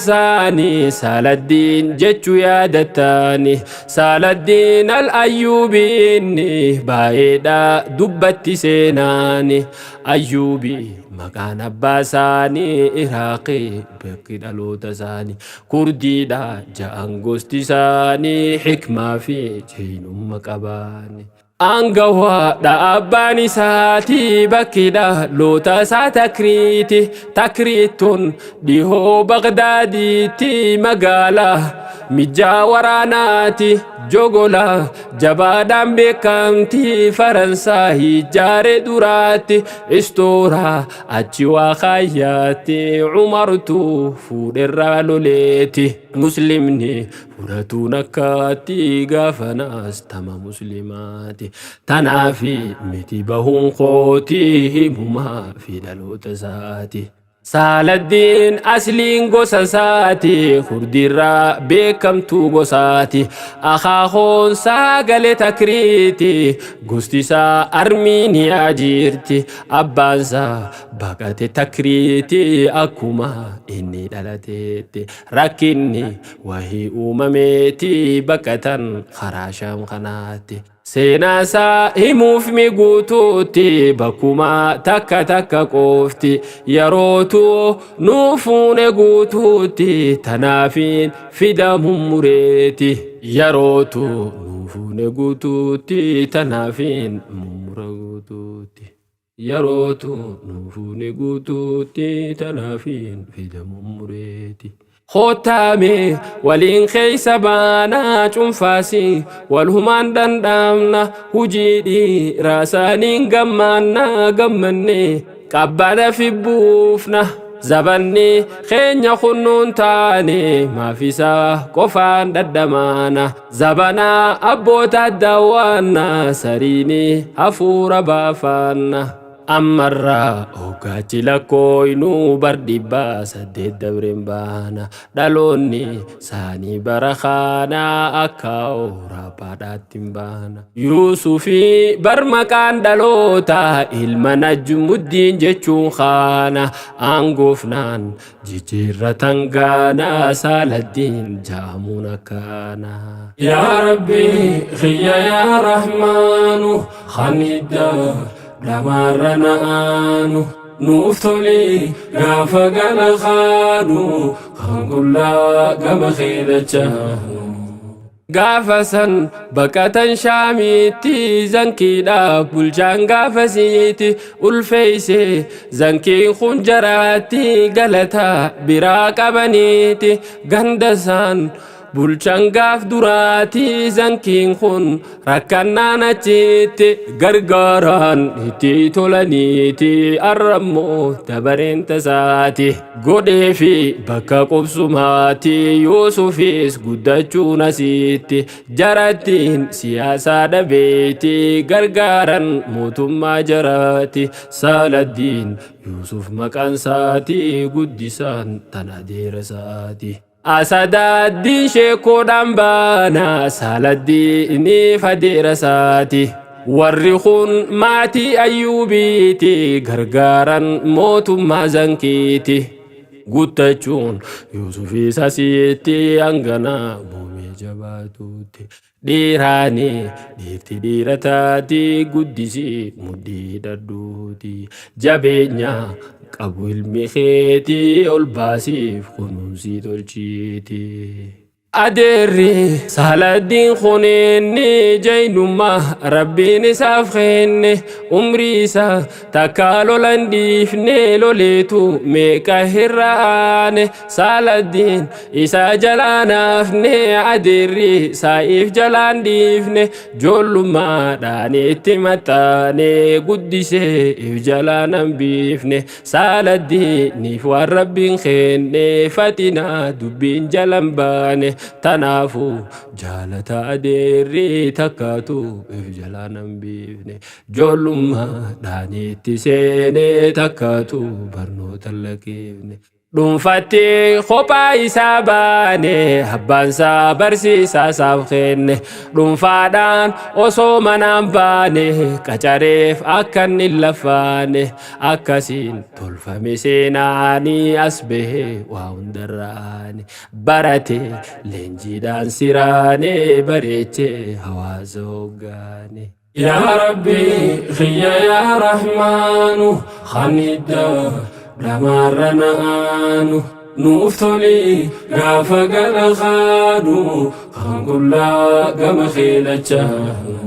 Isaanii Saaladdiin jechuu yaadattaani. Saaladdiin al-Ayyuubiin baay'eedha dubbatti seenaani. Ayyuubi maqaan abbaa isaanii, Iraaqi bakki dhaloota isaanii, Kurdiidha ja'an gosti isaanii, hikmaa fi jeynumma qabaani. Aangawaadha abbaan isaatii, bakki dhaloota isaa Takriiti. Takriittun dhihoo Bagdaadiitti, magaalaa mijaa waraanaati. Jogola jabaadhaan beekamti, Faransaay ijaare duraatti. Istooraa achi waa kaayyaatti, Umartu fuudherraa loleeti. Muslimni fudhatuun akkaatti gaafanaas tama muslimaati. Tanaafi miti bahuun kooti himumaa fi dhaloota isaati. Saaladdiin asliin gosa isaati, Kurdiirraa beekamtuu gosaati. Akaakoon saagale Takriiti, gosti isaa Armiiniyaa jirti. Abbaansaa baqate Takriiti akkuma inni dhalateetti. Rakkinni wahii uumameeti baqatan karaa Shaam kanaatti. Seenaa isaa himuuf mi guutuutti, bakkuma takka takka qoofti. Yerootu nuu fuune guutuutti, tanaafiin fida mummureeti. Yerootu nuu fuune guutuutti, tanaafiin mummura guutuutti. Yerootu nuu fuune guutuutti, tanaafiin fida mummureeti. Koottaame waliin keessa baanaa, cunfaasi walhumaan dhandhaamna, hujii dhiiraa saaniin gammaannaa, gammanne qabbana fi buufna. Zabanni keenya kunnuun taane, maafisaa qofaan dhadhamaana. Zabanaa abboota daawwaanna, sariini hafuura baafaanna. Ammarraa hoggaachi lakkooynuu bar 800 dabreen baana. Dhaloonni saanii bara kaanaa akka Awuraappaadhaatti hin baana. Yuusufii bar maqaan dhaloota, ilma Najmuddiin jechuun kaana. Aangoofnaan jijjiirratan gaanaa, Saaladdiin jaamuun akkaana. Yaa Rabbi kiyya, yaa Rahmaanu, kan hidda dhamaarra na'aanu, nuuf toli gaafa gala kaanu, kan qullaa gama keedachaanu. Gaafa san baqatan Shaamiitti, zankiidha bulchaan gaafasiiti. Ulfeeyse zankiin kun jaraatti, galata biraa qabaniiti. Ganda san bulchan gaaf duraati, zankiin kun rakkannaan achitti gargaaraan itti tolaniiti. Arrammoo dabareen tasaati godhee fi bakka qubsumaati. Yuusufis guddachuun asitti jarattiin siyaasaa dhabeeti, gargaaran mootummaa jaraati. Saaladdiin Yuusuf maqaan isaati, guddisaan tan adeera isaati. Asadaaddiin sheekoodhaan baana, Saaladdiiniif adeera isaati. Warri kun maatii Ayyuubiiti, gargaaran mootummaa zankiiti. Guttachuun Yuusufis asitti hangana muumee jabaatuutti. Dhiiraani dhiirti dhiira taati, guddisii mudhii hidhadhuuti. Jabeenya qabu ilmi keetii, ol baasiif kunuunsii tolchiiti. Adeerri Saaladdiin kuninni jaynummaa Rabbiin isaaf kenne, umrii isaa takkaa lolan dhiifne, loleetu meeqa hir'aane. Saaladdiin isaa jalaan hafne, adeerri saa'iif jalaan dhiifne, joollummaadhaan itti maxxaane, guddisee if jalaan hambiifne. Saaladdiiniif waan Rabbiin kenne, faxinaa dubbiin jalan baane, tanaafuu jaalata adeerri, takkaatu if jalaan hambiifne. Joollummaadhaan itti seene, takkaatu barnoota lakkifne. Dhuunfatti kophaa isaa baane, abbaansaa barsiisaa isaaf kenne. Dhuunfaadhaan osoo manaan baane, qacareef akka inni hin laffaane. Akkasiin tolfame seenaanii, as bahee waa hundarraani. Barate leenjiidhaan siraane, bareechee hawaasa hoggaane. Yaa Rabbi kiyya, yaa Rahmaanu, kan hidda dhamaarra na'aanu, nuuf toli gaafa gara kaanu, kan qullaa gama keelachaanu.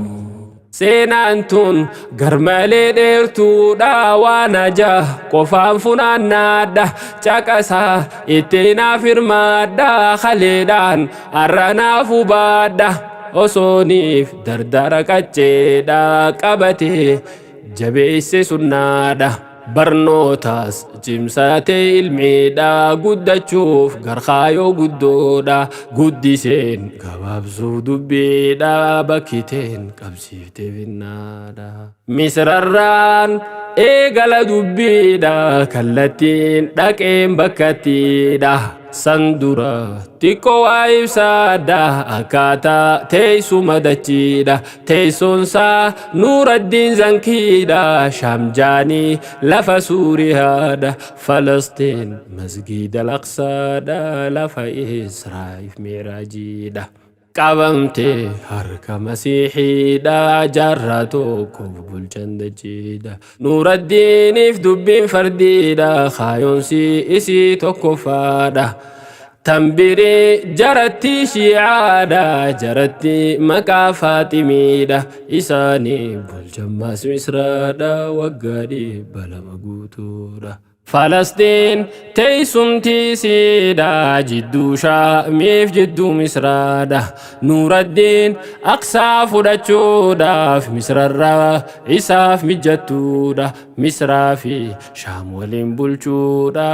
Seenaan tun garmalee dheertuudha, waan aja qofaan funaannaadha. Caqasaa itti naaf hirmaadha, kaleedhaan har'a naaf hubaadha. Osooniif dardara qacceedha qabatee jabeesse sunnaadha. Barnootaas cimsatee ilmiidha, guddachuuf garkaayoo guddoodha. Guddiseen gabaabsuuf dubbiidha, bakkiteen qabsiiftee finnaadha. Misrarraan eegala dubbiidha, kallattiin dhaqeen bakkattiidha. San dura xiqqoo waa ibsaadha, akkaataa teessuma dachiidha. Teessoonsaa Nuuraddiin Zankiidha, Shaamjaanii lafa Suuriyaadha. Falastiin Masgiida Laqsaadha, lafa Israa'if Miiraajiidha. Qabamte harka Masiixiidha, jaarraa tokkoof bulchan dachiidha. Nuuraddiiniif dubbiin fardiidha, kaayoonsi isii tokkoffaadha. Tambirii jaratti Shiicaadha, jaratti maqaa Faaximiidha. Isaanii bulchan maas Misraadha, waggaa 200 guutuudha. Falastiin teessumti isiidha, jidduu Shaamiif jidduu Misraadha. Nuuraddiin Aqsaa fudhachuudhaaf Misrarraa isaaf mijattuudha. Misraa fi Shaam waliin bulchuudha,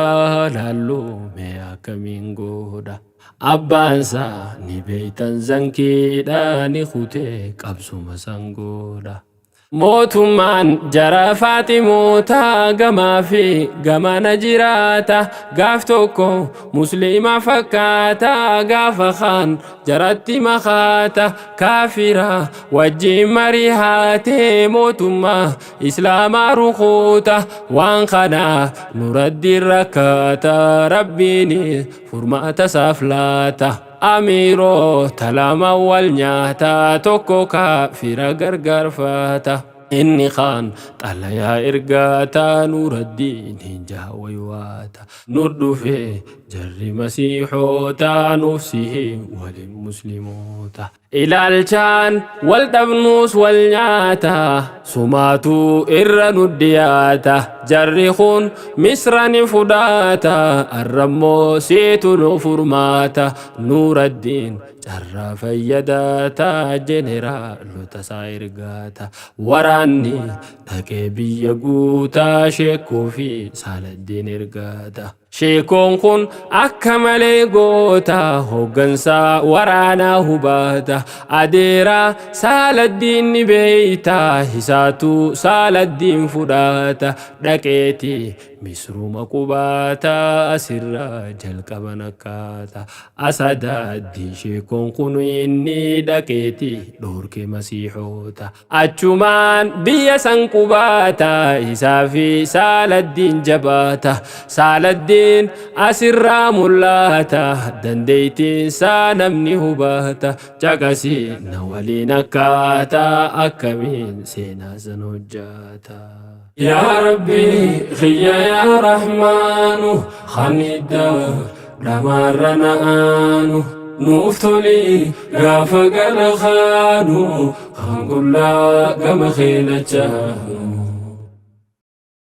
laalluu mee akkamiin godha. Abbaansaa ni beeytan Zankiidha, ni kutee qabsuma sangoodha. Mootummaan jara Faaximoota gamaa fi gamana jiraata. Gaaf tokko Musliima fakkaata, gaafa kaan jaratti makaata. Kaafira wajjin marihaatee mootummaa Islaamaa rukuuta. Waan kana Nuraddiin rakkaata, Rabbiin furmaata isaaf laata. Amiirota lama wal nyaata, tokko kaafira gargaarfata. Inni kaan xalayaa ergaata, Nuuraddiin hin jaawaywaata. Nur dhufe jarri Masiixoota, nuuf sihi waliin Musliimoota. Ilaalchaan wal dhabnuus wal nyaata, sumaatu irra nu dhiyaata. Jarri kun Misra ni fudhaata, arrammoo siitu nu furmaata. Nuuraddiin carraa fayyadaata, jeneraalota isaa ergaata. Waraanni dhaqee biyya guutaa, sheekoo fi Saaladdiin ergaata. Sheekoon kun akka malee goota, hooggansaa waraanaa hubaata. Adeeraa Saaladdiin ni beeyta, isaatu Saaladdiin fudhata. Dhaqeeti Misruma qubaata, asirraa jalqaban akkaata. Asadaaddi sheekoon kun inni dhaqeeti dhoorke Masiixoota. Achumaan biyya san qubaata, isaa fi Saaladdiin jabaata. Saaladdiin asirraa mul'ata, dandeettiin isaa namni hubata. Caqasii na waliin akkaataa akkamiin seenaa san hojjata. Yaa Rabbi kiyya, yaa Rahmaanu, kan hidda dhamaarra na'aanu, nuuf toli gaafa gara kaanu, kan qullaa gama keelachaanu.